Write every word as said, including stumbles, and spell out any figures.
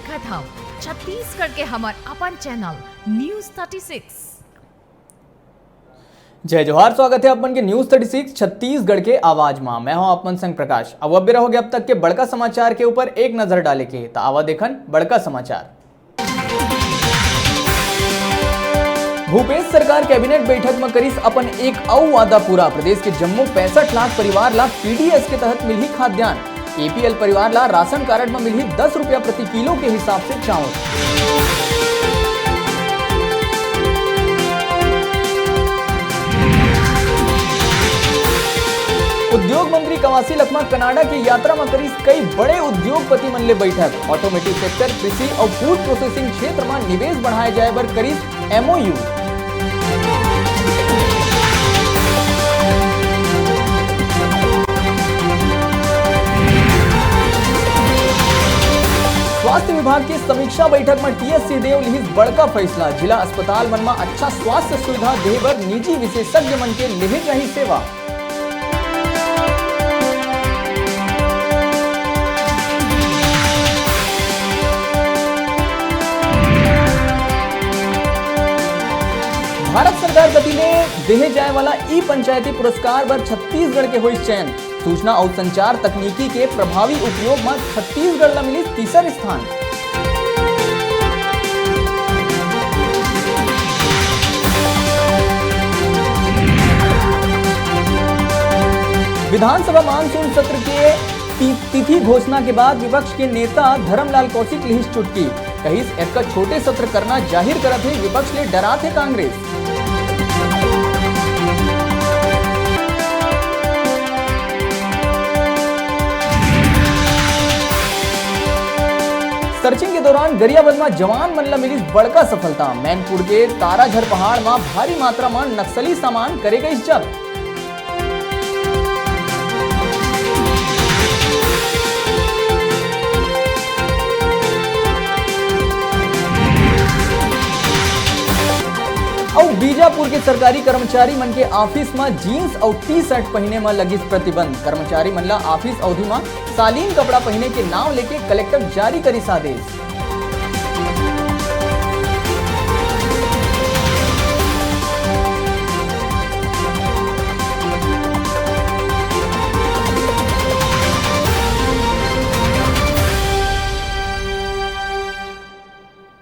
खत्म। छत्तीसगढ़ के हमर अपन चैनल न्यूज़ थर्टी सिक्स। जय जोहार, स्वागत है अपन के न्यूज़ थर्टी सिक्स छत्तीसगढ़ के आवाज मा। मैं हूं अपन संग प्रकाश। अब, अब बेरा हो गया अब तक के बड़का समाचार के ऊपर एक नजर डाले के, त आवा देखन बड़का समाचार। भूपेश सरकार कैबिनेट बैठक म करिस अपन एक अउ वादा पूरा। प्रदेश के जम्मो पैंसठ लाख परिवार ला पीडीएस के तहत मिलही खाद्यान्न। एपीएल परिवार ला राशन कारड म मिलही दस रुपया प्रति किलो के हिसाब से चाउर। उद्योग मंत्री कवासी लखमा कनाडा के यात्रा म करिस कई बड़े उद्योगपति मन ले बैठक। ऑटोमेटिव सेक्टर, कृषि अउ फूड प्रोसेसिंग क्षेत्र म निवेश बढ़ाए जाए बर करिस एमओयू। स्वास्थ्य विभाग के समीक्षा बैठक म टीएस सिंहदेव लिहिस बड़का फैसला। जिला अस्पताल मन म अच्छा स्वास्थ्य सुविधा देहे बर निजी विशेषज्ञ मन के लेहे जाही सेवा। भारत सरकार कति ले देहे जाए वाला ई पंचायती पुरस्कार बर छत्तीसगढ़ के होइस चयन। सूचना अउ संचार तकनीकी के प्रभावी उपयोग म छत्तीसगढ़ ल मिलिस तीसर स्थान। विधानसभा मानसून सत्र के ति-, तिथि घोषणा के बाद विपक्ष के नेता धरमलाल कौशिक लिहिस चुटकी। कहिस, "एतका छोटे सत्र करना जाहिर करत हे, विपक्ष ले डरात हे कांग्रेस।" सर्चिंग के दौरान गरियाबंद म जवान मन ल मिलिस बड़का सफलता। मैनपुर के ताराझर पहाड़ म भारी मात्रा म नक्सली सामान करे गइस जब्त। अउ बीजापुर के सरकारी कर्मचारी मन के ऑफिस म जींस अउ टी शर्ट पहिने म लगिस प्रतिबंध। कर्मचारी मन ल ऑफिस अवधि म शालीन कपड़ा पहिने के नांव लेके कलेक्टर जारी करिस आदेश।